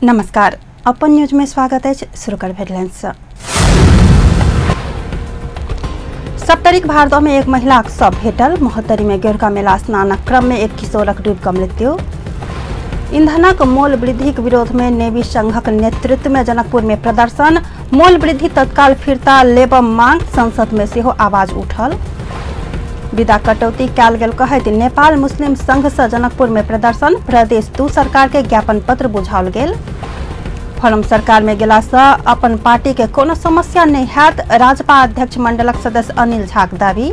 नमस्कार, अपन न्यूज में स्वागत है। शुरू कर हेडलाइंस। सप्तरीक भारदह में एक महिलाक शव भेटल। महोत्तरी में गेरुका मेला स्नानक क्रम में एक किशोरक डूबि कऽ मृत्यु। ईंधनक मोल वृद्धिक विरोध में नेवी संघक नेतृत्व में जनकपुर में प्रदर्शन। मोल वृद्धि तत्काल फिर्ता लेबऽ मांग। संसद में सेहो आवाज उठल। विदा कटौती कयल गेल कहैत नेपाल मुस्लिम संघ से जनकपुर में प्रदर्शन। प्रदेश 2 सरकार के ज्ञापन पत्र बुझाओल गेल। फॉरम सरकार में गेला से अपन पार्टी के कोनो समस्या नहीं हैत, राजपा अध्यक्ष मंडलक सदस्य अनिल झाक दावी।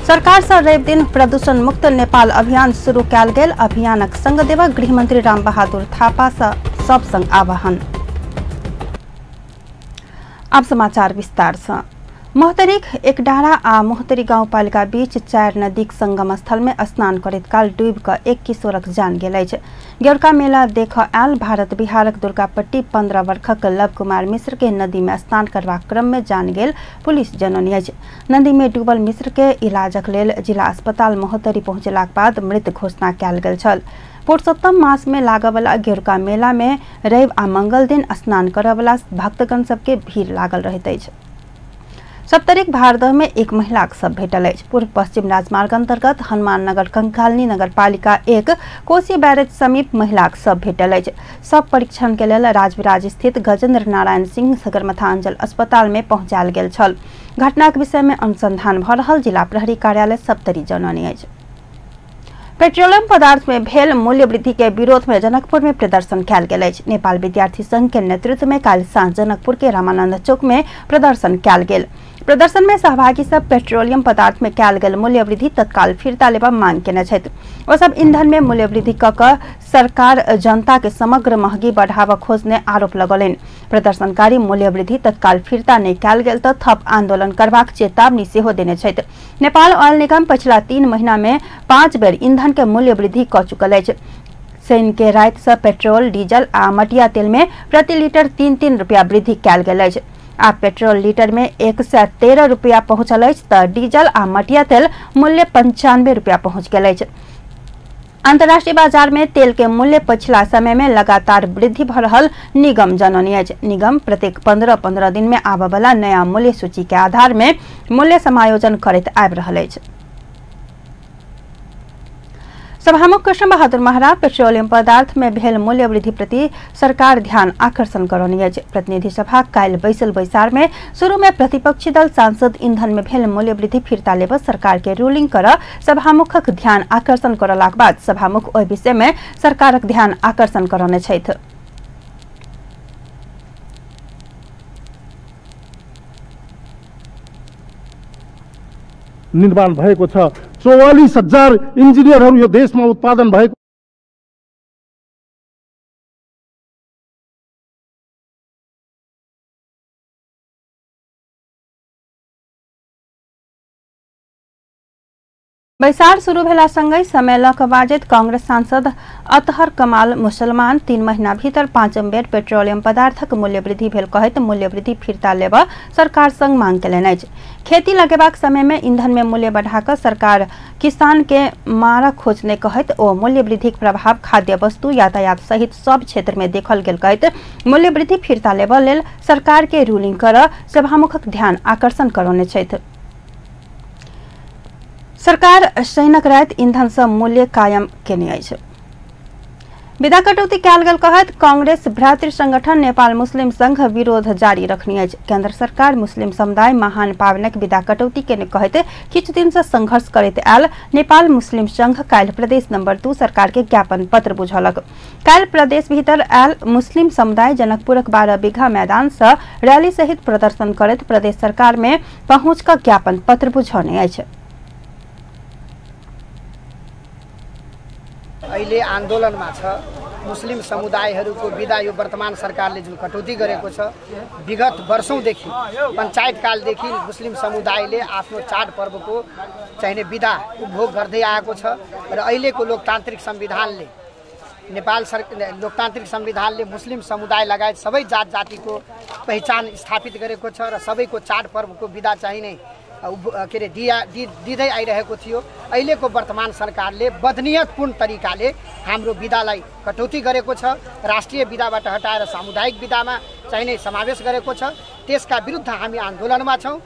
सरकार से रवि दिन प्रदूषण मुक्त नेपाल अभियान शुरू कयल गेल। अभियानक संग देबऽ गृहमंत्री राम बहादुर थापा से सब संग आह्वान। अब समाचार विस्तार से। महोत्तरीक एकडारा आ महोत्तरी गाउँपालिका बीच 4 नदीक संगम स्थल में स्नान करैत काल डूबि कऽ एक किशोरक जान गेल अछि। गेरुका मेला देखऽ आयल भारत बिहारक दुर्गापट्टी 15 वर्षक लव कुमार मिश्र के नदी में स्नान करबाक क्रम में जान गेल पुलिस जनौने अछि। नदी में डूबल मिश्र के इलाजक लेल जिला अस्पताल महोत्तरी पहुँचलाक बाद मृत घोषणा कयल गेल छल। पुरुषोत्तम मास में लागऽवला गेरुका मेला में रवि आ मंगल दिन स्नान करऽवला भक्तगण सबके भीड़ लागल रहैत अछि। सप्तरीक भारदह में एक महिलाक शव भेटल अछि। पूर्व पश्चिम राजमार्ग अंतर्गत हनुमाननगर कंकालनी नगरपालिका 1 कोसी बैरेज समीप महिलाक शव भेटल अछि। शव परीक्षण के लेल राजविराज स्थित गजेंद्र नारायण सिंह सगरमाथा अंचल अस्पताल में पहुंचायल गेल छल। घटनाक विषय में अनुसंधान भऽ रहल जिला प्रहरी कार्यालय सप्तरी जनौने अछि। पेट्रोलियम पदार्थ में भेल मूल्य वृद्धि के विरोध में जनकपुर में प्रदर्शन कयल गेल अछि। नेपाल विद्यार्थी संघ के नेतृत्व में काल्हि साँझ जनकपुर के रामानंद चौक में प्रदर्शन कयल गेल। प्रदर्शन में सहभागी सब पेट्रोलियम पदार्थ में कयल गेल मूल्य वृद्धि तत्काल फिर्ता लेबऽ मांग केने छथि। ओ सब ईंधन में मूल्य वृद्धि कऽ कऽ सरकार जनता के समग्र महगी बढ़ाबऽ खोजने आरोप लगौलनि। प्रदर्शनकारी मूल्य वृद्धि तत्काल फिर्ता नहि कयल गेल तऽ थप आंदोलन करबाक चेतावनी सेहो देने छथि। नेपाल ऑयल निगम पछिला 3 महीना में 5 बेर ईंधन के मूल्य वृद्धि कऽ चुकल अछि। शनि के राति से पेट्रोल, डीजल आ मटिया तेल में प्रति लीटर 3-3 रुपया वृद्धि कयल गेल अछि। आब पेट्रोल लीटर में 113 रुपया पहुंचल अछि तऽ डीजल आ मटिया तेल मूल्य 95 रुपया पहुंच गेल अछि। अंतर्राष्ट्रीय बाजार में तेल के मूल्य पछिला समय में लगातार वृद्धि भऽ रहल निगम जनौने अछि। निगम प्रत्येक 15-15 दिन में आबऽवला नया मूल्य सूची के आधार में मूल्य समायोजन करैत आबि रहल अछि। सभामुख कृष्ण बहादुर महरा पेट्रोलियम पदार्थ में भेल मूल्य वृद्धि प्रति सरकार ध्यान आकर्षण करौने अछि। प्रतिनिधि सभा काल्हि बैसल बैसार में शुरू में प्रतिपक्षी दल सांसद ईंधन में भेल मूल्य वृद्धि फिर्ता लेबऽ सरकार के रूलिंग कर सभामुखक ध्यान आकर्षण करलाक बाद सभामुख ओहि विषय में सरकारक ध्यान आकर्षण करौने छथि। निर्माण भएको छ। 44,000 इन्जिनियरहरू यो देशमा उत्पादन भएको बैसार शुरू भेला सँगै समय लऽ कऽ बाजैत कांग्रेस सांसद अतहर कमाल मुसलमान 3 महीना भीतर 5 बेर पेट्रोलियम पदार्थक मूल्य वृद्धि भेल कहैत मूल्य वृद्धि फिर्ता लेबऽ सरकार संग मांग केलनि अछि। खेती लगेबाक समय में ईंधन में मूल्य बढ़ा कऽ सरकार किसान के मारऽ खोजने कहैत ओ मूल्य वृद्धिक प्रभाव खाद्य वस्तु, यातायात सहित सब क्षेत्र में देखल गेल कहैत मूल्य वृद्धि फिर्ता लेबऽ लेल सरकार के रूलिंग करऽ सभामुखक ध्यान आकर्षण करौने छथि। सरकार शनिक राति ईंधन सँ मूल्य कायम केने अछि। विदा कटौती कयल गेल कहैत कांग्रेस भ्रातृ संगठन नेपाल मुस्लिम संघ विरोध जारी रखने अछि। केंद्र सरकार मुस्लिम समुदाय महान पावनक विदा कटौती केने कहैत किछु दिन से संघर्ष करैत आयल नेपाल मुस्लिम संघ काल्हि प्रदेश नंबर 2 सरकार के ज्ञापन पत्र बुझौलक। काल्हि प्रदेश भीतर आयल मुस्लिम समुदाय जनकपुरक 12 बीघा मैदान से रैली सहित प्रदर्शन करैत प्रदेश सरकार में पहुंच कऽ ज्ञापन पत्र बुझौने अछि। अहिले आन्दोलनमा छ मुस्लिम समुदायहरूको विदा यो वर्तमान सरकारले जुन कटौती गरेको छ, विगत वर्षौंदेखि पञ्चायतकालदेखि मुस्लिम समुदायले आफ्नो चाडपर्वको चाहिने विदा उपभोग गर्दै आएको छ र अहिलेको लोकतान्त्रिक संविधानले नेपाल सरकार लोकतान्त्रिक संविधानले मुस्लिम समुदाय लगायत सबै जात जातिको पहिचान स्थापित गरेको छ र सबैको चाडपर्वको विदा चाहिने के अरे दिँदै आइरहेको थियो। अहिलेको वर्तमान सरकारले बदनियतपूर्ण तरिकाले हाम्रो विधालाई कटौती गरेको छ, राष्ट्रिय विधाबाट हटाएर सामुदायिक विधामा चाहिने समावेश गरेको छ। त्यसका विरुद्ध हामी आन्दोलनमा छौँ।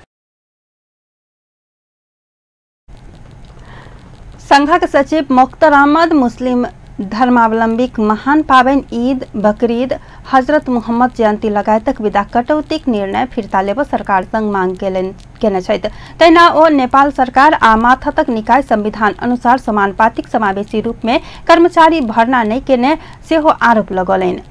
संघक सचिव मुख्तार अहमद मुस्लिम धर्मावलम्बीक महान पाबनि ईद, बकरीद, हजरत मोहम्मद जयंती लगायतक विदा कटौतीक निर्णय फिर्ता लेब सरकार संग मांग केने छथि। तहिना ओ नेपाल सरकार आ माथतक निकाय संविधान अनुसार समानुपातिक समावेशी रूप में कर्मचारी भर्ना नहि केने सेहो आरोप लगौलनि।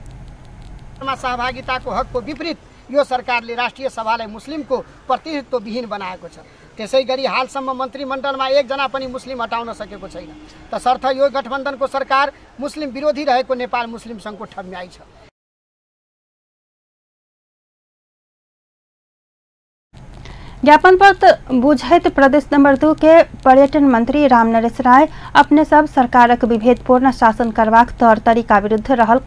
सहभागिताको हकको विपरीत यो सरकारले राष्ट्रिय सभालाई मुस्लिमको प्रतिनिधित्वविहीन बनाएको छ। त्यसै गरी हालसम्म मन्त्रीमण्डलमा एकजना पनि मुस्लिम हटाउन सकेको छैन। तसर्थ यो गठबन्धनको सरकार मुस्लिम विरोधी रहेको नेपाल मुस्लिम संघको ठम्याइ छ। ज्ञापन पत्र बुझैत प्रदेश नंबर 2 के पर्यटन मंत्री रामनरेश राय अपने सब सरकारक विभेदपूर्ण शासन करबाक तौर तरीका विरुद्ध रहल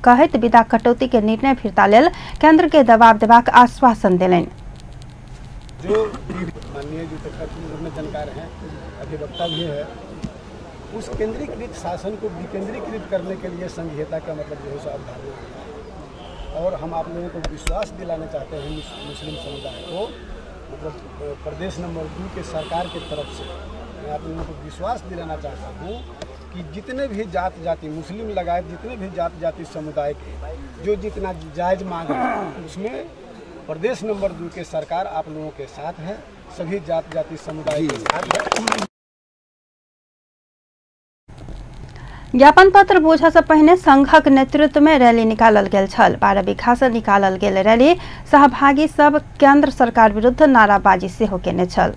कहैत विदा कटौती के निर्णय फिर्ता लेल केंद्र के दबाव देबाक आश्वासन देलनि। जो माननीय जो तथा जानकार हैं, अधिवक्ता भी है, उस केंद्रीकृत शासन को विकेंद्रीकृत करने के लिए संघीयता का मतलब जो है सो अवधारणा है। और हम आप लोगों को विश्वास दिलाना चाहते हैं मुस्लिम समुदाय को, मतलब प्रदेश नंबर 2 के सरकार की तरफ से मैं आप लोगों को विश्वास दिलाना चाहता हूँ कि जितने भी जात जाति मुस्लिम लगाए जितने भी जात जाति समुदाय के जो जितना जायज़ मांग है उसमें प्रदेश नंबर 2 के सरकार आप लोगों के साथ है, सभी जात जाति समुदाय के साथ है। ज्ञापन पत्र बोझा से पहिने संघक नेतृत्व में रैली निकालल गेल छल। 12 बीघा से निकालल गेल रैली सहभागी सब केंद्र सरकार विरुद्ध नाराबाजी सेहो केने छल।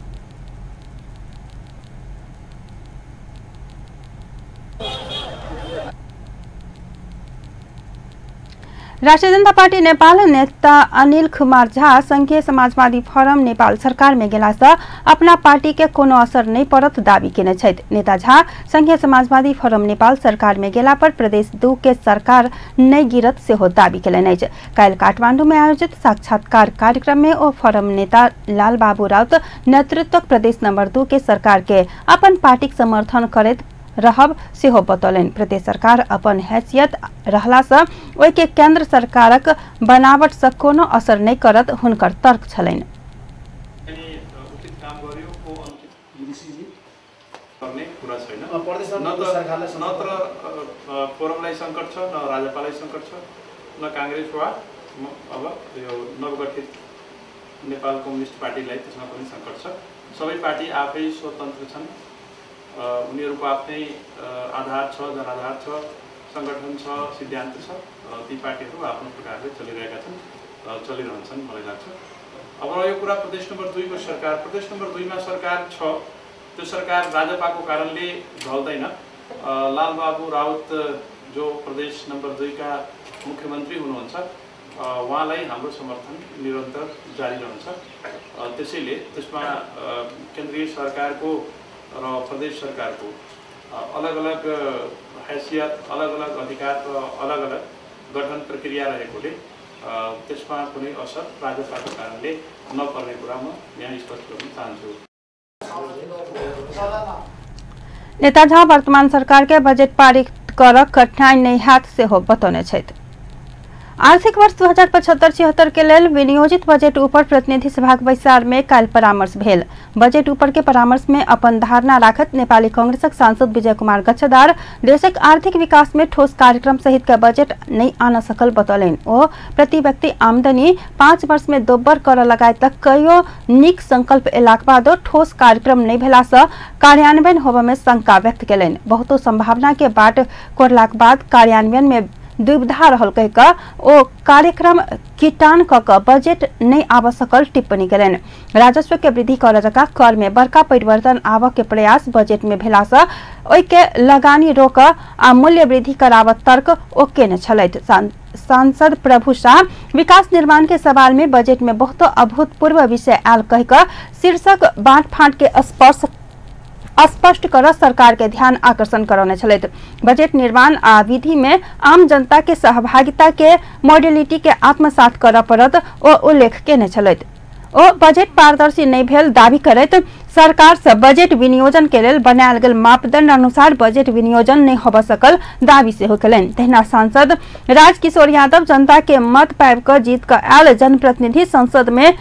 राष्ट्रिय जनता पार्टी नेपाल नेता अनिल कुमार झा संघीय समाजवादी फोरम नेपाल सरकार में गेला से अपना पार्टी के कोनो असर नहीं पड़त दावी केने छथि। नेता झा संघीय समाजवादी फोरम नेपाल सरकार में गेला पर प्रदेश 2 के सरकार नहीं गिरत सेहो दावी केलनि अछि। काल्हि काठमांडू में आयोजित साक्षात्कार कार्यक्रम में ओ फोरम नेता लाल बाबू राउत नेतृत्वक प्रदेश नंबर 2 के सरकार के अपन पार्टीक समर्थन करैत रहब सेहो बतौलनि। प्रदेश सरकार अपन हैसियत रहला से ओहि के केंद्र सरकारक बनावट से कोनो असर नहीं करत हुनकर तर्क छलनि। फोरमलाई संकट छ, न राजपालाई संकट छ, न कांग्रेस वा अब यो नवगठित नेपाल कम्युनिस्ट पार्टीलाई त्यसमा पनि संकट छ। सबै पार्टी आफै स्वतन्त्र छन्, उनीहरूको आफ्नै आधार छ, जनाधार छ, संगठन छ, सिद्धान्त छ। ती पार्टीहरू आफ्नो प्रकारले चलिरहेका छन्, चलिरहन्छन् मलाई लाग्छ। अब यो कुरा प्रदेश नम्बर 2 को सरकार, प्रदेश नम्बर 2 मा सरकार छ, त्यो सरकार राजपाको कारणले ढल्दैन। लालबाबु राउत जो प्रदेश नम्बर 2 का मुख्यमन्त्री हुनुहुन्छ, उहाँलाई हाम्रो समर्थन निरन्तर जारी रहन्छ। त्यसैले त्यसमा केन्द्रीय सरकारको र प्रदेश सरकारको अलग अलग हैसियत, अलग अलग अधिकार र अलग अलग गठन प्रक्रिया रहेकोले त्यसमा कुनै असर राजपाको कारणले नपर्ने कुरा म यहाँ स्पष्ट गर्न चाहन्छु। नेता झा वर्तमान सरकार के बजट पारित कर कठिनाई नहीं हैत सेहो बतौने छथि। आर्थिक वर्ष 2075-76 के लेल विनियोजित बजट ऊपर प्रतिनिधि सभाक बैसार में काल्हि परामर्श भेल। बजट ऊपर के परामर्श में अपन धारणा राखत नेपाली कांग्रेसक सांसद विजय कुमार गच्छदार देशक आर्थिक विकास में ठोस कार्यक्रम सहित के बजट नहीं आन सकल बतौलनि। ओ प्रति व्यक्ति आमदनी 5 वर्ष में दोब्बर कर लगायत कईयो नीक संकल्प एलाक बादो ठोस कार्यक्रम नहीं भेला से कार्यान्वयन होबय में शंका व्यक्त केलनि। बहुतो संभावना के बाट कोरलाक बाद कार्यान्वयन में दुविधा रहल कहि कऽ ओ कार्यक्रम किटान कऽ कऽ बजट नहीं आबऽ सकल टिप्पणी केलनि। राजस्व के वृद्धि करऽ जकाँ कर में बड़का परिवर्तन आबऽ के प्रयास बजट में भेला से ओहि के लगानी रोकऽ आ मूल्य वृद्धि कराबऽ तर्क ओ केने छलथि। सांसद प्रभु शाह विकास निर्माण के सवाल में बजट में बहुतो अभूतपूर्व विषय आयल कहि कऽ शीर्षक बाँट फाँट के स्पष्ट कर सरकार के ध्यान आकर्षण करौने छलथि। बजट निर्माण आ विधि में आम जनता के सहभागिता के मॉडलिटी के आत्मसात करऽ पड़त ओ उल्लेख केने छलथि। ओ बजट पारदर्शी नहि भेल दावी करैत सरकार से बजट विनियोजन के लेल बनायल गेल मापदंड अनुसार बजट विनियोजन नहि होबय सकल दावी सेहो केलनि। तहिना सांसद राजकिशोर यादव जनता के मत पाबि कऽ जीत कऽ आयल जनप्रतिनिधि संसद में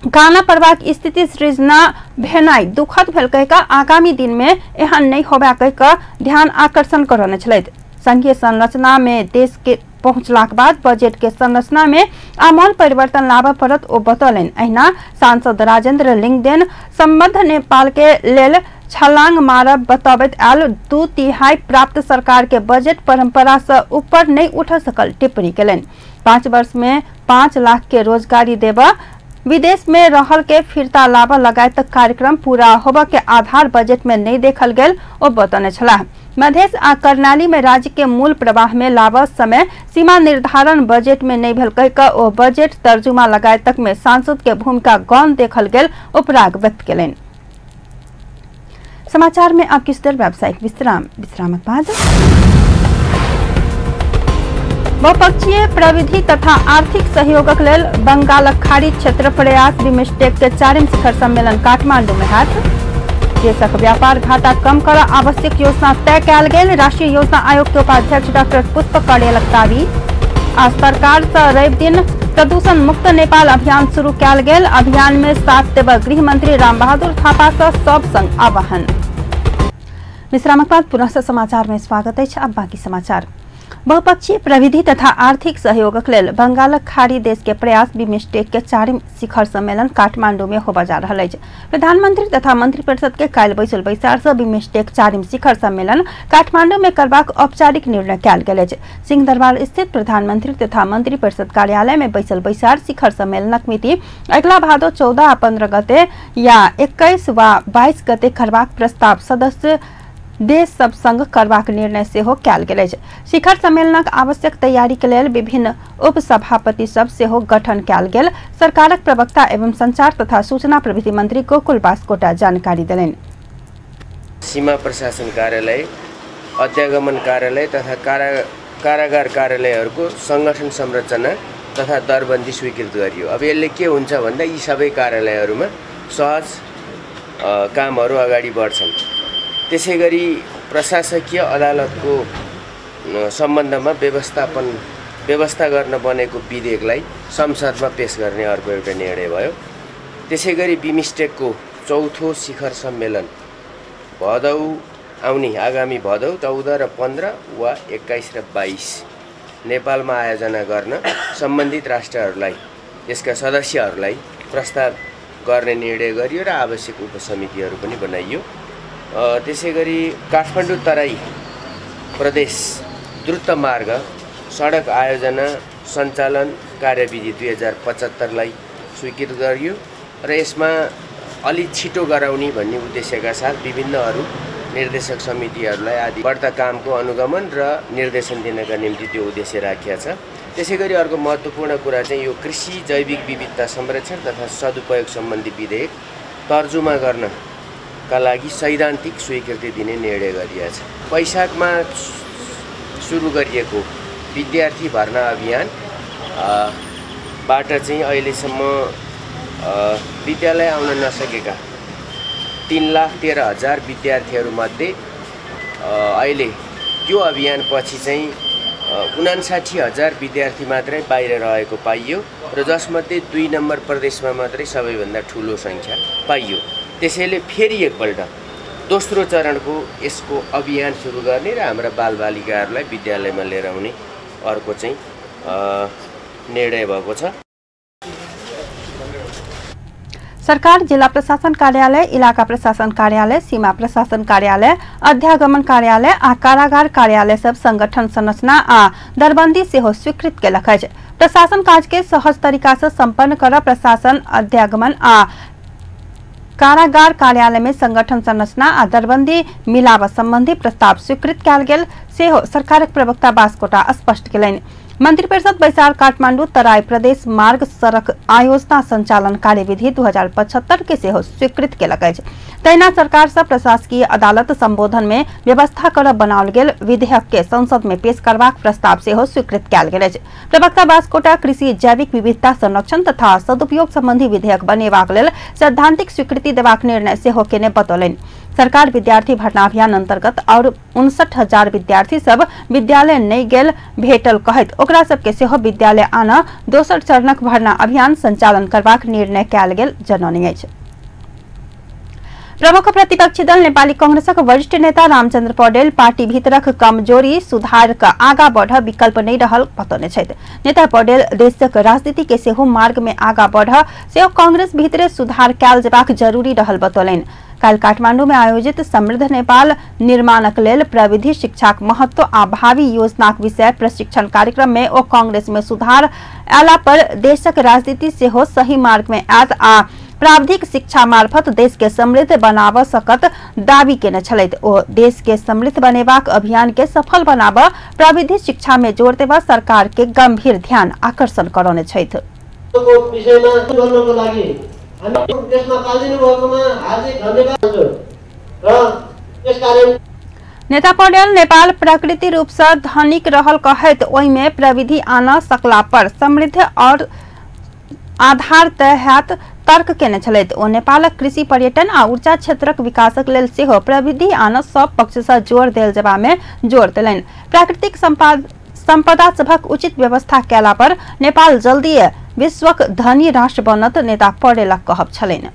गाना पड़बाक स्थिति सृजना भेनाइ दुखद भेल कहि कऽ आगामी दिन में एहन नहि होबाक कहि कऽ ध्यान आकर्षण करने छलथि। संघीय संरचना में देश के पहुंचलाक बाद बजट के संरचना में आमूल परिवर्तन लाबय पड़त ओ बतौलनि। अहिना सांसद राजेंद्र लिंगदेन संबद्ध नेपाल के लेल छलांग मारब बतबैत आयल 2/3 प्राप्त सरकार के बजट परंपरा से ऊपर नहीं उठ सकल टिप्पणी केलनि। 5 वर्ष में 5 लाख के रोजगारी देबा, विदेश में रहल के फिरता लाबऽ लगायत कार्यक्रम पूरा होबय के आधार बजट में नहीं देखल गेल ओ बतौने छलाह। मधेश आ कर्णाली में राज्य के मूल प्रवाह में लाबऽ समय सीमा निर्धारण बजट में नहीं भेल कहि कऽ ओ बजट तर्जुमा लगायत में सांसद के भूमिका गौण देखल गेल उपराग व्यक्त केलनि। समाचार में अब किछु देर व्यावसायिक विश्राम, विश्रामक बाद बहुपक्षीय प्रविधि तथा आर्थिक सहयोगक लेल बंगालक खाड़ी क्षेत्र प्रयास बिम्स्टेक के 4म शिखर सम्मेलन काठमांडू में होयत। देशक व्यापार घाटा कम कर आवश्यक योजना तय कयल गेल। राष्ट्रीय योजना आयोग के उपाध्यक्ष डॉक्टर पुष्प कडेलक दावी। आ सरकार से रवि दिन प्रदूषण मुक्त नेपाल अभियान शुरू कयल गेल। अभियान में साथ देव गृह मंत्री रामबहादुर थापा से सब संग आह्वान। विश्रामक बाद पुनः समाचार में स्वागत अछि। अब बाकी समाचार। बहुपक्षीय प्रविधि तथा आर्थिक सहयोगक लेल बंगालक खाड़ी देश के प्रयास बिम्स्टेक के 4म शिखर सम्मेलन काठमांडू में होबय जा रहल अछि। प्रधानमंत्री तथा मंत्रिपरिषद के काल्हि बैसल बैसार से बिम्स्टेक 4म शिखर सम्मेलन काठमांडू में करबाक औपचारिक निर्णय कयल गेल अछि। सिंहदरबार स्थित प्रधानमंत्री तथा मंत्रिपरिषद कार्यालय में बैसल बैसार शिखर सम्मेलनक मिति अगिला भादो 14 आ 15 गते या 21 वा 22 गते करबाक प्रस्ताव सदस्य देश सब संग करबाक निर्णय सेहो कयल गेल अछि। शिखर सम्मेलनक आवश्यक तैयारी के लेल विभिन्न उपसभापति सब सेहो गठन कयल गेल। सरकारक प्रवक्ता एवं संचार तथा सूचना प्रविधि मंत्री गोकुल बास्कोटा जानकारी देलनि। सीमा प्रशासन कार्यालय, अध्यागमन कार्यालय तथा कारागार कार्यालयहरूको संगठन संरचना तथा दरबन्दी स्वीकृत गरियो। अब यसले के हुन्छ भन्दा यी सबै कार्यालयहरूमा सहज कामहरू अगाडि बढ्छन्। त्यसैगरी प्रशासकीय अदालतको सम्बन्धमा व्यवस्था गर्न बनेको विधेयकलाई संसदमा पेश गर्ने अर्को एउटा निर्णय भयो। त्यसैगरी बिम्स्टेकको चौथो शिखर सम्मेलन भदौ आउने आगामी भदौ 14 र 15 वा 21 र 22 नेपालमा आयोजना गर्न सम्बन्धित राष्ट्रहरूलाई यसका सदस्यहरूलाई प्रस्ताव गर्ने निर्णय गरियो र आवश्यक उपसमितिहरू पनि बनाइयो। त्यसैगरी काठमाडौँ तराई प्रदेश द्रुत मार्ग सडक आयोजना सञ्चालन कार्यविधि 2075लाई स्वीकृत गरियो र यसमा अलि छिटो गराउने भन्ने उद्देश्यका साथ विभिन्न अरू निर्देशक समितिहरूलाई आदि बढ्ता कामको अनुगमन र निर्देशन दिनका निम्ति त्यो उद्देश्य राखिएको छ। त्यसैगरी अर्को महत्त्वपूर्ण कुरा चाहिँ यो कृषि जैविक विविधता संरक्षण तथा सदुपयोग सम्बन्धी विधेयक तर्जुमा गर्न का लागि सैद्धान्तिक स्वीकृति दिने निर्णय गरिएको छ। वैशाखमा सुरु गरिएको विद्यार्थी भर्ना अभियान बाट चाहिँ अहिलेसम्म विद्यालय आउन नसकेका 3,13,000 विद्यार्थीहरूमध्ये अहिले त्यो अभियानपछि चाहिँ 59,000 विद्यार्थी मात्रै बाहिर रहेको पाइयो र जसमध्ये 2 नम्बर प्रदेशमा मात्रै सबैभन्दा ठुलो सङ्ख्या पाइयो। त्यसैले फेरि एकपल्ट दोस्रो चरणको यसको अभियान सुरु गर्ने र हाम्रा बालबालिकाहरूलाई विद्यालयमा लिएर आउने अर्को चाहिँ निर्णय भएको छ। सरकार जिल्ला प्रशासन कार्यालय, इलाका प्रशासन कार्यालय, सीमा प्रशासन कार्यालय, अध्यागमन कार्यालय आ कारागार कार्यालय सब संगठन संरचना आ दरबंदी सेहो स्वीकृत केलक अछि। प्रशासन काज के सहज तरीका से संपन्न कर प्रशासन अध्यागमन आ कारागार कार्यालय में संगठन संरचना आ दरबंदी मिलाव संबंधी प्रस्ताव स्वीकृत कयल गेल सेहो सरकारक प्रवक्ता बास्कोटा स्पष्ट केलनि। मन्त्रिपरिषद बैसार काठमाडौँ तराई प्रदेश मार्ग सड़क आयोजना संचालन कार्यविधि 2075 के सेहो स्वीकृत केलक अछि। तहिना सरकार सँ प्रशासकीय अदालत संबोधन में व्यवस्था कर बनाओल गेल विधेयक के संसद में पेश करबाक प्रस्ताव सेहो स्वीकृत कयल गेल अछि। प्रवक्ता बास्कोटा कृषि जैविक विविधता संरक्षण तथा सदुपयोग संबंधी विधेयक बनेबाक लेल सैद्धांतिक स्वीकृति देबाक निर्णय सेहो केने बतौलनि। सरकार विद्यार्थी भर्ना अभियान अंतर्गत और 59,000 विद्यार्थी सब विद्यालय नहीं गेल भेटल कहैत ओकरा सबके सेहो विद्यालय आना दोसर चरणक भर्ना अभियान संचालन करबाक निर्णय कयल गेल जनौने अछि। प्रमुख प्रतिपक्षी दल नेपाली कांग्रेसक वरिष्ठ नेता रामचंद्र पौडेल पार्टी भीतरक कमजोरी सुधार क आगा बढ़ विकल्प नहीं रहल बतौने छथि। नेता पौडेल देशक राजनीति के सेहो मार्ग में आगा बढ़ सेहो कांग्रेस भीतरे सुधार कयल जेबाक जरूरी रहल बतौलनि। काल्हि काठमांडू में आयोजित समृद्ध नेपाल निर्माणक लेल प्रविधि शिक्षाक महत्व आ भावी योजनाक विषय प्रशिक्षण कार्यक्रम में ओ कांग्रेस में सुधार आयला पर देशक राजनीति सेहो सही मार्ग में आयत आ प्राविधिक शिक्षा मार्फत देश के समृद्ध बनाब सकत दावी केने छलथि। ओ देश के समृद्ध बनेबाक अभियान के सफल बनाब प्राविधिक शिक्षा में जोर देबा सरकार के गंभीर ध्यान आकर्षण करौने छथि। नेता पौडेल नेपाल प्राकृतिक रूप से धनिक रहल कहैत ओहिमे प्रविधि आन सकला पर समृद्ध और आधार तय हैत तर्क केने छलथि। ओ नेपालक कृषि पर्यटन आ ऊर्जा क्षेत्रक विकासक लेल सेहो प्रविधि आन सब पक्ष से जोर देल जेबा में जोर देलनि। प्राकृतिक संपदा सभक उचित व्यवस्था कयला पर नेपाल जल्दीए विश्वक धनी राष्ट्र बनत नेता पौडेलक कहब छलनि।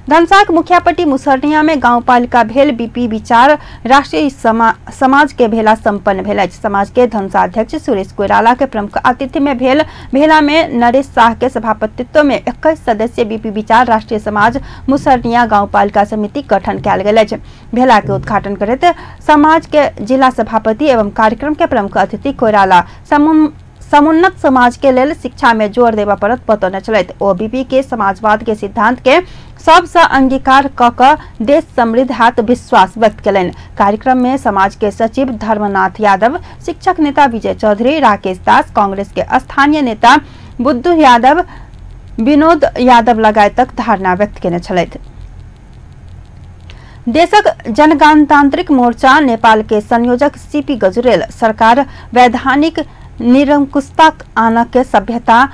धनसाक मुखियापट्टी मुसरनिया में गाउँपालिका भेल बीपी विचार राष्ट्रीय समाज के भेला संपन्न भेल अछि। समाज के धनसा अध्यक्ष सुरेश कोइराला के प्रमुख आतिथ्य में भेल भेला में नरेश शाह के सभापतित्व में 21 सदस्यीय बीपी विचार राष्ट्रीय समाज मुसरनिया गाउँपालिका समिति गठन कयल गेल अछि। भेला के उद्घाटन करैत समाज के जिला सभापति एवं कार्यक्रम के प्रमुख अतिथि कोइराला समुन्नत समाज के लेल शिक्षा में जोर देबा पड़त बतौने छलथि। ओ बीपी के समाजवाद के सिद्धांत के सबसँ अंगीकार क क देश समृद्ध हैत विश्वास व्यक्त कयलनि। कार्यक्रम में समाज के सचिव धर्मनाथ यादव, शिक्षक नेता विजय चौधरी, राकेश दास, कांग्रेस के स्थानीय नेता बुद्धू यादव, विनोद यादव लगायतक धारणा व्यक्त केने छलथि। देशक जनगणतांत्रिक मोर्चा नेपाल के संयोजक सीपी गजुरेल सरकार वैधानिक निरंकुशता आन के सभ्यता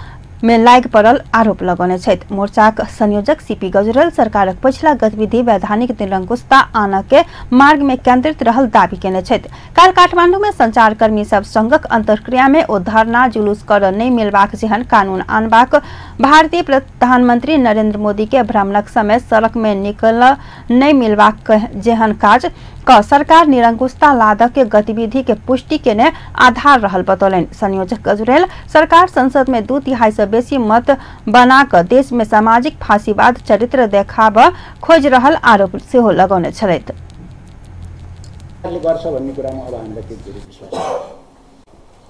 में लागि पड़ल आरोप लगौने छथि। मोर्चाक संयोजक सीपी गजुरेल सरकारक पछिला गतिविधि वैधानिक निरंकुशता आन के मार्ग में केंद्रित रहल दावी केने छथि। काल्हि काठमांडू में संचारकर्मी सब संगक अंतर्क्रिया में ओ धरना जुलूस कर नहि मिलबाक जेहन कानून आनबाक, भारतीय प्रधानमंत्री नरेंद्र मोदी के भ्रमणक समय सड़क में निकल नहि मिलबाक जेहन काज क सरकार निरंकुशता लादक के गतिविधि के पुष्टि केने आधार रहल बतौलनि। संयोजक गजुरेल सरकार संसद में 2/3 से बेसी मत बना क देश में सामाजिक फांसीवाद चरित्र देखाब खोज रहल आरोप सेहो लगौने छलथि।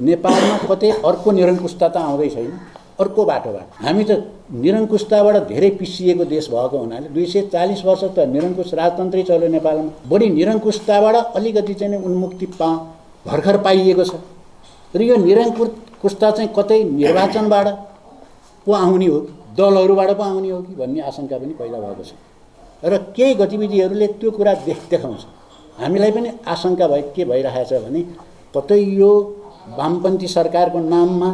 नेपालमा कतै अर्को निरंकुशता त आउँदै छैन, अर्को बाटोबाट हामी त निरंकुशताबाट धेरै पिसिएको देश भएको हुनाले 240 वर्ष त निरंकुश राजतन्त्रै चल्यो नेपालमा। बढी निरंकुशताबाट अलिकति चाहिँ उन्मुक्ति भर्खर पाइएको छ र यो निरंकुशता चाहिँ कतै निर्वाचनबाट पो आउने हो, दलहरूबाट पो आउने हो कि भन्ने आशंका पनि पैदा भएको छ र केही गतिविधिहरूले त्यो कुरा देखाउँछ। हामीलाई पनि आशंका भए के भइरहेछ भने कतै यो वामपन्थी सरकारको नाममा,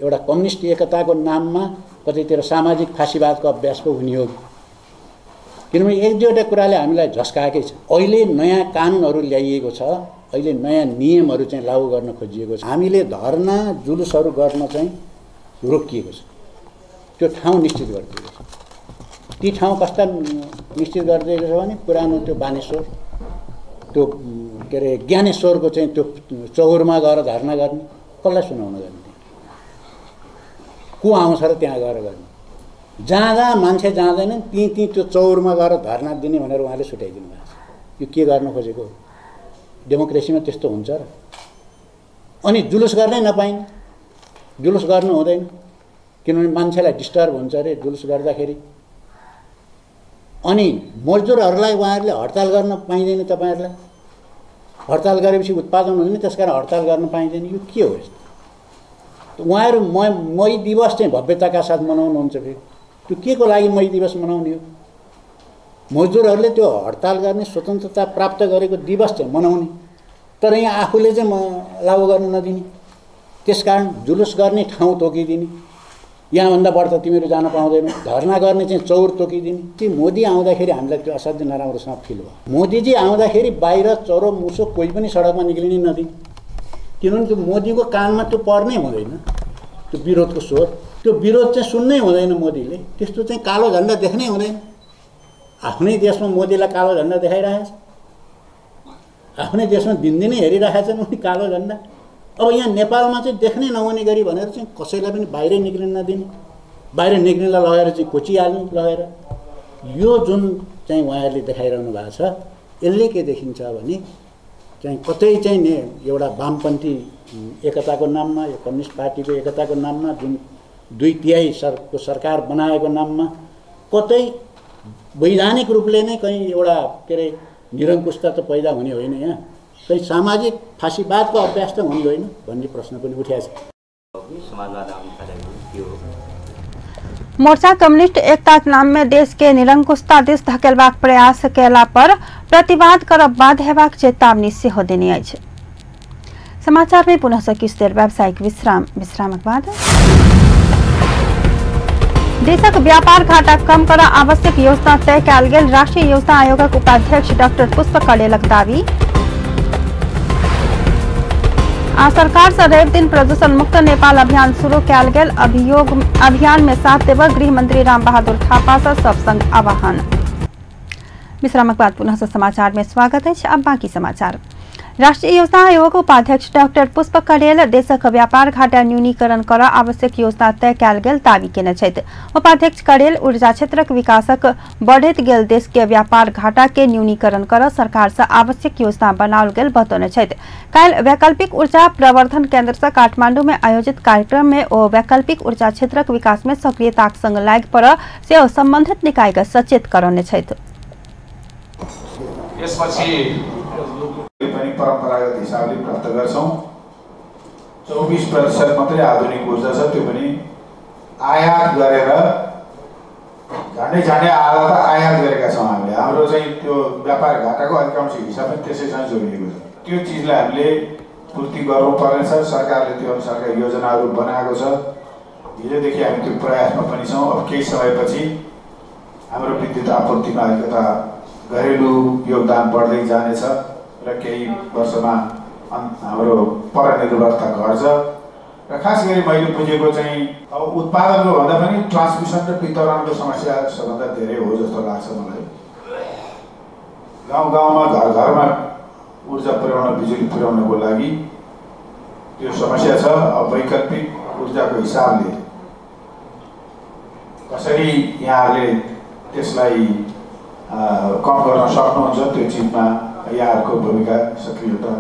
एउटा कम्युनिस्ट एकताको नाममा कतैतिर सामाजिक फाँसीवादको अभ्यास पो हुने हो, किनभने एक दुईवटा कुराले हामीलाई झस्काएकै छ। अहिले नयाँ कानुनहरू ल्याइएको छ, अहिले नयाँ नियमहरू चाहिँ लागू गर्न खोजिएको छ। हामीले धरना जुलुसहरू गर्न चाहिँ रोकिएको छ, त्यो ठाउँ निश्चित गरिदिएको छ। ती ठाउँ कस्ता निश्चित गरिदिएको छ भने पुरानो त्यो बानेश्वर, त्यो के अरे ज्ञानेश्वरको चाहिँ त्यो चौरमा गएर धरना गर्ने, कसलाई सुनाउन गर्ने, को आउँछ र त्यहाँ गएर गर्ने, जहाँ जहाँ मान्छे जाँदैनन् त्यहीँ त्यहीँ त्यो चौरमा गएर धरना दिने भनेर उहाँले छुट्याइदिनु भएको छ। यो के गर्न खोजेको? डेमोक्रेसीमा त्यस्तो हुन्छ र? अनि जुलुस गर्नै नपाइने, जुलुस गर्नु हुँदैन किनभने मान्छेलाई डिस्टर्ब हुन्छ अरे जुलुस गर्दाखेरि। अनि मजदुरहरूलाई उहाँहरूले हडताल गर्न पाइँदैन, तपाईँहरूलाई हडताल गरेपछि उत्पादन हुँदैन, त्यसकारण हडताल गर्न पाइँदैन। यो के हो यस्तो? उहाँहरू मई दिवस चाहिँ भव्यताका साथ मनाउनुहुन्छ। फेरि त्यो के को लागि मई दिवस मनाउने हो? मजदुरहरूले त्यो हडताल गर्ने स्वतन्त्रता प्राप्त गरेको दिवस चाहिँ मनाउने, तर यहाँ आफूले चाहिँ लागू गर्न नदिने, त्यसकारण जुलुस गर्ने ठाउँ तोकिदिने, यहाँभन्दा बढ्ता तिमीहरू जान पाउँदैनौ, धरना गर्ने चाहिँ चौर तोकिदिने। त्यो मोदी आउँदाखेरि हामीलाई त्यो असाध्यै नराम्रोसँग फिल भयो। मोदीजी आउँदाखेरि बाहिर चरो मुसो कोही पनि सडकमा निक्लिनै नदिने, किनभने त्यो मोदीको कानमा त्यो पर्नै हुँदैन, त्यो विरोधको स्वर, त्यो विरोध चाहिँ सुन्नै हुँदैन मोदीले। त्यस्तो चाहिँ कालो झन्डा देख्नै हुँदैन। आफ्नै देशमा मोदीलाई कालो झन्डा देखाइरहेको छ, आफ्नै देशमा दिनदिनै हेरिरहेका छन् उनी कालो झन्डा। अब यहाँ नेपालमा चाहिँ देख्नै नहुने गरी भनेर चाहिँ कसैलाई पनि बाहिरै निक्लिन नदिने, बाहिर निक्लिनलाई लगेर चाहिँ कोचिहाल्ने लगेर। यो जुन चाहिँ उहाँहरूले देखाइरहनु भएको छ, यसले के देखिन्छ भने चाहिँ कतै चाहिँ एउटा वामपन्थी एकताको नाममा, यो कम्युनिस्ट पार्टीको एकताको नाममा, जुन 2/3 सरको सरकार बनाएको नाममा कतै वैधानिक रूपले नै कहीँ एउटा के अरे निरङ्कुशता त पैदा हुने होइन, यहाँ कहीँ सामाजिक फाँसीवादको अभ्यास त हुने होइन भन्ने प्रश्न पनि उठेको छ। मोर्चा कम्युनिस्ट एकताक नाम में देश के निरंकुशता दिस धकेलबाक प्रयास केला पर प्रतिवाद करब बाध्य हेबाक चेतावनी सेहो देने अछि। समाचार में पुनः से किछु देर व्यावसायिक विश्राम, विश्रामक बाद देशक व्यापार घाटा कम कर आवश्यक योजना तय कयल गेल राष्ट्रीय योजना आयोगक उपाध्यक्ष डॉक्टर पुष्प कडेलक दावी। आ सरकार से रवि दिन प्रदूषण मुक्त नेपाल अभियान शुरू कयल गेल, अभियान में साथ देव गृह मंत्री राम बहादुर थापा से सब संग आह्वान। विश्रामक बाद पुनः समाचार में स्वागत है। अब बाकी समाचार। राष्ट्रीय योजना आयोग उपाध्यक्ष डॉक्टर पुष्प कडेल देशक व्यापार घाटा न्यूनीकरण कर आवश्यक योजना तय कयल गेल दावी केने छथि। उपाध्यक्ष कडेल ऊर्जा क्षेत्रक विकासक बढ़ैत गेल देश के व्यापार घाटा के न्यूनीकरण कर सरकार से आवश्यक योजना बनाओल गेल बतौने छथि। काल्हि वैकल्पिक ऊर्जा प्रवर्धन केंद्र से काठमांडू में आयोजित कार्यक्रम में ओ वैकल्पिक ऊर्जा क्षेत्रक विकास में सक्रियताक संग लागि पड़ सेहो संबंधित निकाय के सचेत करौने छथि। पनि परम्परागत हिसाबले प्राप्त गर्छौं। 24% मात्रै आधुनिक ऊर्जा छ, त्यो पनि आयात गरेर झन्डै झन्डै आधा त आयात गरेका छौँ हामीले। हाम्रो चाहिँ त्यो व्यापार घाटाको अधिकांश हिसाब पनि त्यसैसँग जोडिएको छ। त्यो चिजलाई हामीले पूर्ति गर्नुपर्नेछ। सरकारले त्यो अनुसारका योजनाहरू बनाएको छ। हिजोदेखि हामी त्यो प्रयासमा पनि छौँ। अब केही समयपछि हाम्रो विद्युत आपूर्तिमा अलिकता घरेलु योगदान बढ्दै जानेछ र केही वर्षमा हाम्रो परनिर्भरता घट्छ। र खास गरी मैले बुझेको चाहिँ अब उत्पादनको भन्दा पनि ट्रान्समिसन र वितरणको समस्या सबभन्दा धेरै हो जस्तो लाग्छ मलाई। गाउँ गाउँमा घर घरमा ऊर्जा पुर्याउन, बिजुली पुर्याउनको लागि त्यो समस्या छ। अब वैकल्पिक ऊर्जाको हिसाबले कसरी यहाँहरूले त्यसलाई कम गर्न सक्नुहुन्छ, त्यो चिजमा यहाँहरूको भूमिका, सक्रियता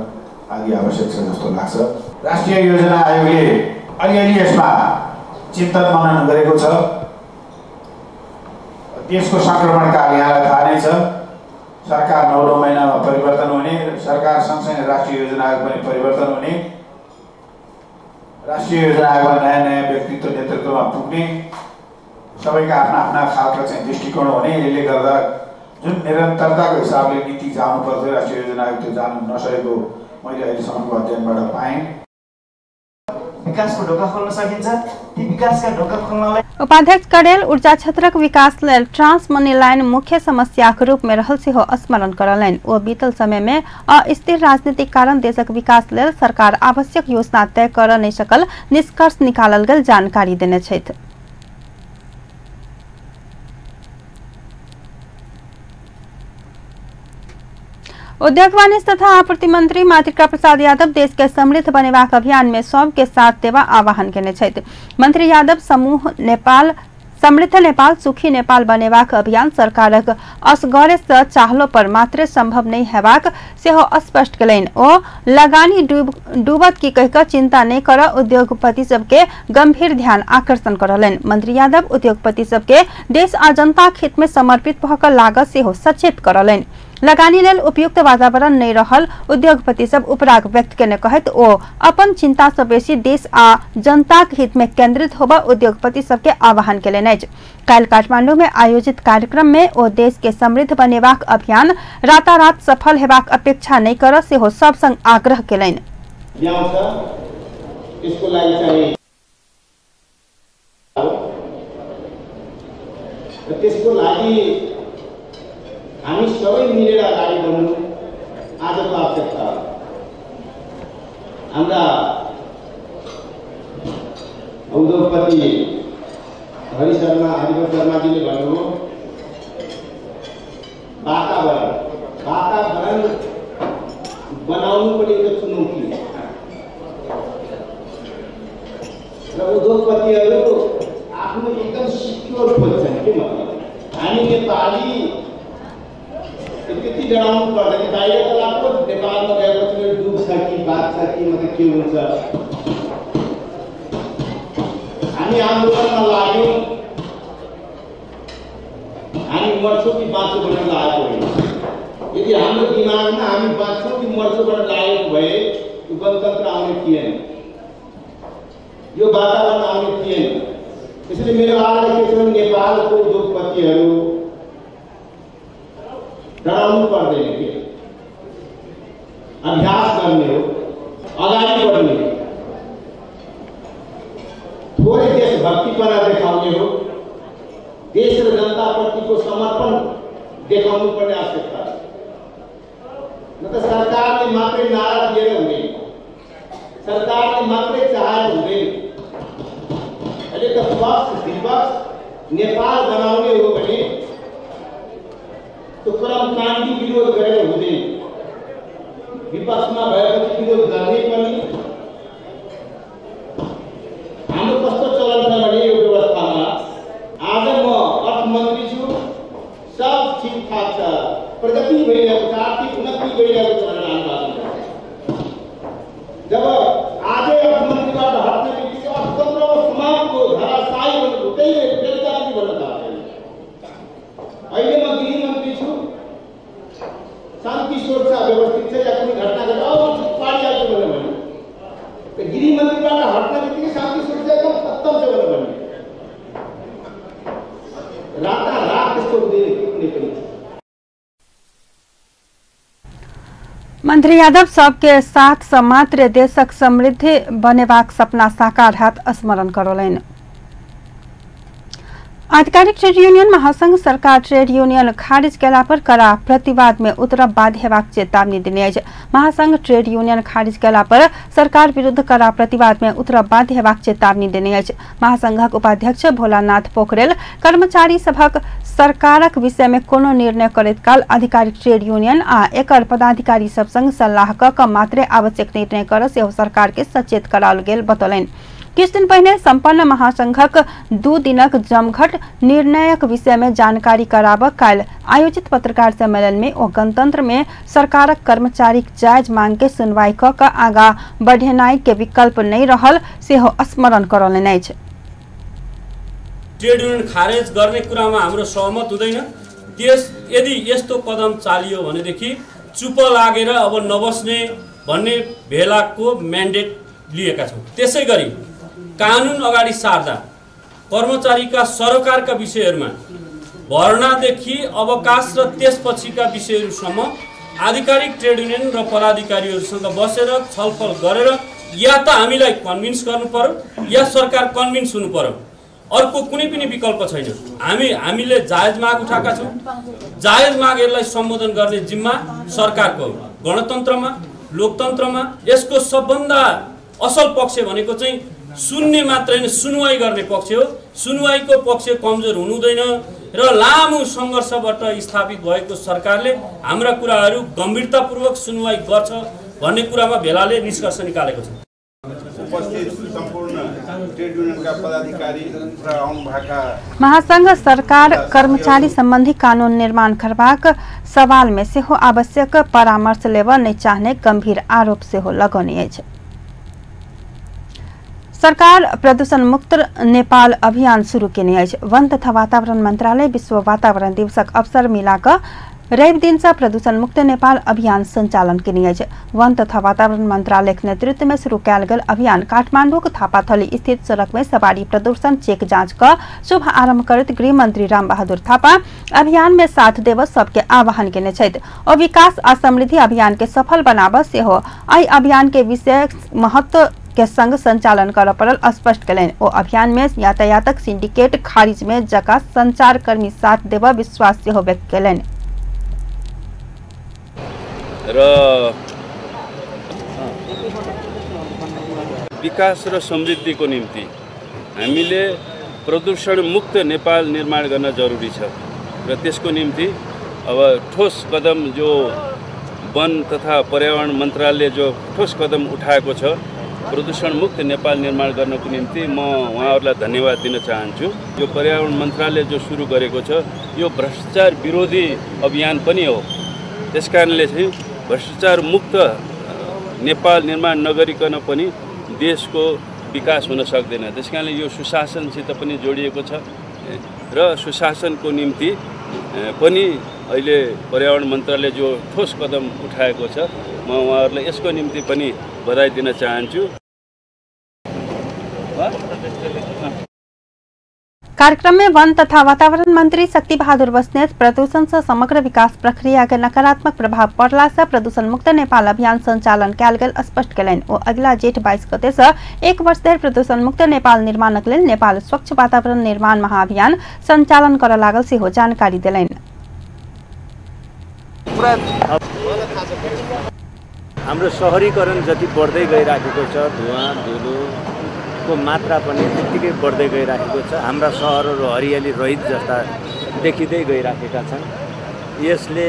आदि आवश्यक छ जस्तो लाग्छ। राष्ट्रिय योजना आयोगले अलिअलि यसमा चिन्तन मनन गरेको छ। देशको सङ्क्रमणकाल यहाँलाई थाहा नै छ। सरकार 9 महिनामा परिवर्तन हुने, सरकार सँगसँगै राष्ट्रिय योजना आयोग पनि परिवर्तन हुने, राष्ट्रिय योजना आयोगमा नयाँ नयाँ व्यक्तित्व नेतृत्वमा पुग्ने, सबैका आफ्ना आफ्ना खालका चाहिँ दृष्टिकोण हुने। यसले गर्दा जुन निरन्तरताको हिसाबले नीति जानु पर्थ्यो राष्ट्रिय योजना आयोग त्यो जानु नसकेको मैले अहिलेसम्मको अध्ययनबाट पाएँ। विकासको ढोका खोल्न सकिन्छ, ती विकासका ढोका खोल्नलाई उपाध्यक्ष कडेल ऊर्जा क्षेत्रक विकास लेल ट्रांस मनी लाइन मुख्य समस्याक रूप में रहल सेहो स्मरण करलनि। ओ बीतल समय में अस्थिर राजनीतिक कारण देशक विकास लेल सरकार आवश्यक योजना तय कर नहि सकल निष्कर्ष निकालल गेल जानकारी देने छथि। उद्योग वाणिज्य तथा आपूर्ति मंत्री मातृका प्रसाद यादव देश के समृद्ध बनेबाक अभियान में सबके साथ देवा आह्वान केने छथि। मंत्री यादव समूह नेपाल समृद्ध नेपाल सुखी नेपाल बनेबाक अभियान सरकारक असगरे से चाहलो पर मात्र संभव नहीं हेबाक सेहो स्पष्ट केलनि। ओ लगानी डूबत की कहिक चिंता नहीं कर उद्योगपति सबके गंभीर ध्यान आकर्षण करलनि। मंत्री यादव उद्योगपति सबके देश आ जनता हित में समर्पित भऽ कऽ लागत सेहो सचेत करलनि। लगानी लेल उपयुक्त वातावरण नहीं रहल उद्योगपति सब उपराग व्यक्त केने कहैत ओ अपन चिंता से बेसी देश आ जनताक हित में केंद्रित होबा उद्योगपति सबके आह्वान केलनि अछि। काल्हि काठमांडू में आयोजित कार्यक्रम में ओ देश के समृद्ध बनेबाक अभियान रातारात सफल हेबाक अपेक्षा नहीं कर सेहो सब संग आग्रह केलनि। त्यसको लागि हामी सबै मिलेर अगाडि बढ्नु आजको आवश्यकता हो। हाम्रा उद्योगपति हरि शर्मा हरिभक्त शर्माजीले भन्नुभयो वातावरण वातावरण बनाउनु पनि एउटा चुनौती हो र उद्योगपतिहरू आफ्नो एकदम सिक्योर खोज्छन्। के मतलब हामी नेपाली त्यति डराउनु पर्दैन, बाहिर त लाग्छ नेपालमा गएपछि डुब्छ कि बाँच्छ कि मतलब के हुन्छ। हामी आन्दोलनमा लाग्यौँ, हामी मर्छौँ कि बाँच्छौँ भनेर लागेको होइन। यदि हाम्रो दिमागमा हामी बाँच्छौँ कि मर्छौँ भनेर लागेको भए यो गणतन्त्र आउने थिएन, यो वातावरण आउने थिएन। त्यसैले मेरो आग्रह के छ भने नेपालको उद्योगपतिहरू डराउनु पर्दैन, के अभ्यास गर्ने हो, अगाडि बढ्ने हो, थोरै देशभक्तिपना देखाउने हो, देश र जनताप्रतिको समर्पण देखाउनु पर्ने आवश्यकता छ। न त सरकारले मात्रै नारा दिएर हुँदैन, सरकारले मात्रै चाहेर हुँदैन। अहिले त पक्ष विपक्ष नेपाल बनाउने हो भने त्यो कर्मकाण्डी विरोध गरेर हुँदैन। विपक्षमा भएपछि विरोध गर्ने पनि। हाम्रो कस्तो चलन छ भने यो व्यवस्थामा आज म अर्थमन्त्री छु, सब ठिकठाक छ, प्रगति भइरहेको छ, आर्थिक उन्नति भइरहेको छ भनेर हाम्रो भाषण गर्छ। जब आजै अर्थमन्त्रीबाट हट्ने बित्तिकै अर्थतन्त्र समाप्त हो, धराशायी भन्नु त्यही बेलुकादेखि भन्न थाल्छ। अहिले म गृहमन्त्री छु, शान्ति सुरक्षा व्यवस्थित छ या कुनै घटना घट्यो अब पारिहाल्छु भनेर भन्यो। गृहमन्त्रीबाट हट्ने बित्तिकै शान्ति सुरक्षा एकदम खत्तम छ भनेर भन्यो। रातारात त्यस्तो हुँदैन कुनै पनि। मंत्री यादव सबके साथ सँ मात्र देशक समृद्धि बनेबाक सपना साकार हैत स्मरण करौलनि। आधिकारिक ट्रेड यूनियन महासंघ सरकार ट्रेड यूनियन खारिज केला पर कड़ा प्रतिवाद में उतरब बाध्य हेबाक चेतावनी देने अछि। महासंघ ट्रेड यूनियन खारिज केला पर सरकार विरुद्ध कड़ा प्रतिवाद में उतरब बाध्य हेबाक चेतावनी देने अछि। महासंघक उपाध्यक्ष भोलानाथ पोखरेल कर्मचारी सभक सरकारक विषय में कोनो निर्णय करैत काल आधिकारिक ट्रेड यूनियन आ एकर पदाधिकारी सब संग सलाह क मात्रे आवश्यक निर्णय कर सेहो सरकार के सचेत कराओल गेल बतौलनि। किछु दिन पहिने संपन्न महासंघक 2 दिनक जमघट निर्णयक विषय में जानकारी कराबऽ काल्हि आयोजित पत्रकार सम्मेलन में ओ गणतंत्र में सरकारक कर्मचारीक जायज मांग के सुनवाई क आगाँ बढ़ेनाइ के विकल्प नहीं रहल सेहो स्मरण करौलनि अछि। ट्रेड युनियन खारेज गर्ने कुरामा हाम्रो सहमत हुँदैन। त्यस यदि यस्तो कदम चालियो भनेदेखि चुप लागेर अब नबस्ने भन्ने भेलाको म्यान्डेट लिएका छौँ। त्यसै गरी कानुन अगाडि सार्दा कर्मचारीका सरोकारका विषयहरूमा भर्नादेखि अवकाश र त्यसपछिका विषयहरूसम्म आधिकारिक ट्रेड युनियन र पदाधिकारीहरूसँग बसेर छलफल गरेर या त हामीलाई कन्भिन्स गर्नु पर्यो या सरकार कन्भिन्स हुनु पर्यो, अर्को कुनै पनि विकल्प छैन। हामीले जायज माग उठाएका छौँ। जायज मागहरूलाई सम्बोधन गर्ने जिम्मा सरकारको हो। गणतन्त्रमा लोकतन्त्रमा यसको सबभन्दा असल पक्ष भनेको चाहिँ सुन्ने मात्र होइन, सुनवाई गर्ने पक्ष हो। सुनवाईको पक्ष कमजोर हुनु हुँदैन र लामो सङ्घर्षबाट स्थापित भएको सरकारले हाम्रा कुराहरू गम्भीरतापूर्वक सुनवाई गर्छ भन्ने कुरामा भेलाले निष्कर्ष निकालेको छ। उपस्थित सम्पूर्ण ट्रेड युनियनका पदाधिकारी र आउनुभएका महासंघ सरकार कर्मचारी संबंधी कानून निर्माण करबाक सवाल में सेहो आवश्यक परामर्श लेबऽ नहि चाहने गंभीर आरोप सेहो लगौने अछि। सरकार प्रदूषण मुक्त नेपाल अभियान शुरू केने अछि। वन तथा वातावरण मंत्रालय विश्व वातावरण दिवसक अवसर मिलाकऽ रवि दिन से प्रदूषण मुक्त नेपाल अभियान संचालन केने अछि। वन तथा वातावरण मंत्रालयक नेतृत्व में शुरू कयल गेल अभियान काठमांडूक थापाथली स्थित सड़क में सवारी प्रदूषण चेक जांच क शुभ आरंभ करैत गृह मंत्री रामबहादुर थापा अभियान में साथ देव सबके आह्वान केने छथि। ओ विकास आ समृद्धि अभियान के सफल बनाबऽ सेहो एहि अभियान के विशेष महत्व के संग संचालन करऽ पड़ल स्पष्ट कयलनि। ओ अभियान में यातायातक सिंडिकेट खारिज में जका संचारकर्मी साथ देबऽ विश्वास सेहो व्यक्त कयलनि। र विकास र समृद्धिको निम्ति हामीले प्रदूषण मुक्त नेपाल निर्माण गर्न जरुरी छ र त्यसको निम्ति अब ठोस कदम जो वन तथा पर्यावरण मन्त्रालयले जो ठोस कदम उठाएको छ प्रदूषण मुक्त नेपाल निर्माण गर्नको निम्ति म उहाँहरूलाई धन्यवाद दिन चाहन्छु। यो पर्यावरण मन्त्रालयले जो सुरु गरेको छ यो भ्रष्टाचार विरोधी अभियान पनि हो। त्यसकारणले चाहिँ भ्रष्टाचार मुक्त नेपाल निर्माण नगरिकन पनि देशको विकास हुन सक्दैन। त्यसकारणले यो सुशासनसित पनि जोडिएको छ र सुशासनको निम्ति पनि अहिले पर्यावरण मन्त्रालयले जो ठोस कदम उठाएको छ म उहाँहरूलाई यसको निम्ति पनि बधाई दिन चाहन्छु। कार्यक्रम में वन तथा वातावरण मंत्री शक्ति बहादुर बस्नेत प्रदूषण से समग्र विकास प्रक्रिया के नकारात्मक प्रभाव पड़ला से प्रदूषण मुक्त नेपाल अभियान संचालन कयल गेल स्पष्ट कयलनि। ओ अगिला जेठ 22 गते से 1 वर्ष धरि प्रदूषण मुक्त नेपाल निर्माणक लेल नेपाल स्वच्छ वातावरण निर्माण महाअभियान संचालन करऽ लागल सेहो जानकारी देलनि। हाम्रो शहरीकरण जति बढ्दै गइराखेको छ धुवाँ धुलोको मात्रा पनि त्यत्तिकै बढ्दै गइराखेको छ। हाम्रा सहरहरू हरियाली रहित जस्ता देखिँदै गइराखेका छन्। यसले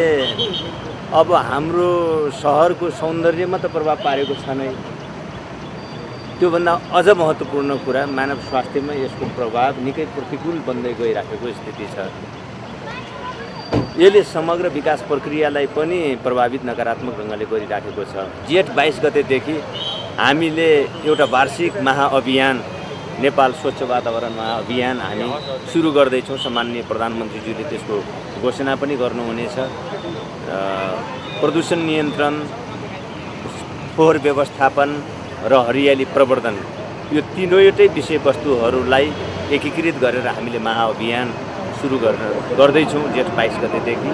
अब हाम्रो सहरको सौन्दर्यमा त प्रभाव पारेको छ नै, त्योभन्दा अझ महत्त्वपूर्ण कुरा मानव स्वास्थ्यमा यसको प्रभाव निकै प्रतिकूल बन्दै गइराखेको स्थिति छ। यसले समग्र विकास प्रक्रियालाई पनि प्रभावित नकारात्मक ढङ्गले गरिराखेको छ। जेठ 22 गतेदेखि हामीले एउटा वार्षिक महाअभियान नेपाल स्वच्छ वातावरण महाअभियान हामी सुरु गर्दैछौँ। सम्माननीय प्रधानमन्त्रीज्यूले त्यसको घोषणा पनि गर्नुहुनेछ। प्रदूषण नियन्त्रण, फोहोर व्यवस्थापन र हरियाली प्रवर्धन यो तिनवटै विषयवस्तुहरूलाई एकीकृत गरेर हामीले महाअभियान सुरु गर्दैछौँ जेठ 22 गतेदेखि।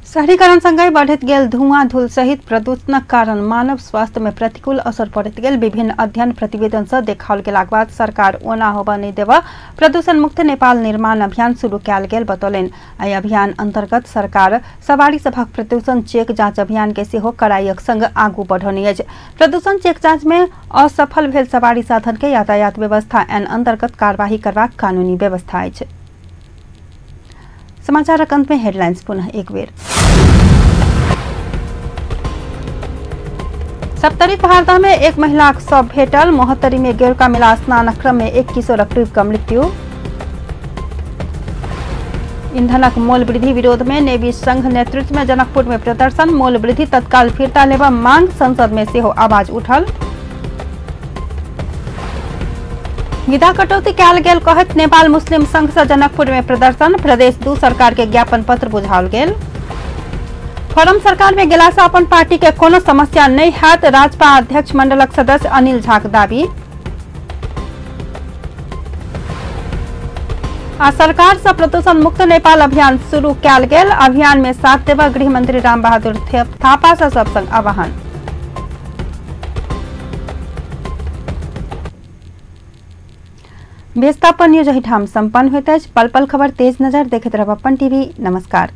शहरीकरणसँगै बढ़ैत गेल धुआं धूल सहित प्रदूषणक कारण मानव स्वास्थ्य में प्रतिकूल असर पड़ैत गेल विभिन्न अध्ययन प्रतिवेदन से देखाओल गेलाक बाद सरकार ओना होबऽ नहि देबऽ प्रदूषण मुक्त नेपाल निर्माण अभियान शुरू कयल गेल बतौलनि। एहि अभियान अंतर्गत सरकार सवारी सभक प्रदूषण चेक जांच अभियान के सेहो कड़ाईक संग आगू बढ़ौने अछि। प्रदूषण चेक जांच में असफल भेल सवारी साधन के यातायात व्यवस्था ऐन अंतर्गत कार्यवाही करबाक कानूनी व्यवस्था अछि। समाचारक अंत में हेडलाइंस पुनः एक बेर। सप्तरी भारदा में एक महिलाक शव भेटल। महोत्तरी में गेरुका मेला स्नानक क्रम में एक किशोरक डूबि कऽ मृत्यु। ईंधनक मोल वृद्धि विरोध में नेवी संघ नेतृत्व में जनकपुर में प्रदर्शन। मोल वृद्धि तत्काल फिर्ता लेबऽ मांग। संसद में सेहो आवाज उठल। विधा कटौती कयल गेल कहैत नेपाल मुस्लिम संघ से जनकपुर में प्रदर्शन। प्रदेश 2 सरकार के ज्ञापन पत्र बुझाओल गेल। फोरम सरकार में गेला से अपन पार्टी के कोनो समस्या नहीं हैत, राजपा अध्यक्ष मंडलक सदस्य अनिल झा के दावी। आ सरकार से प्रदूषण मुक्त नेपाल अभियान शुरू कयल गेल। अभियान में साथ देबऽ गृह मंत्री रामबहादुर थापा से सब संग आह्वान। व्यस्तापन न्यूज एहिठाम सम्पन्न होइत अछि। पल पल खबर तेज नजर देखैत रहब अपन टीवी। नमस्कार।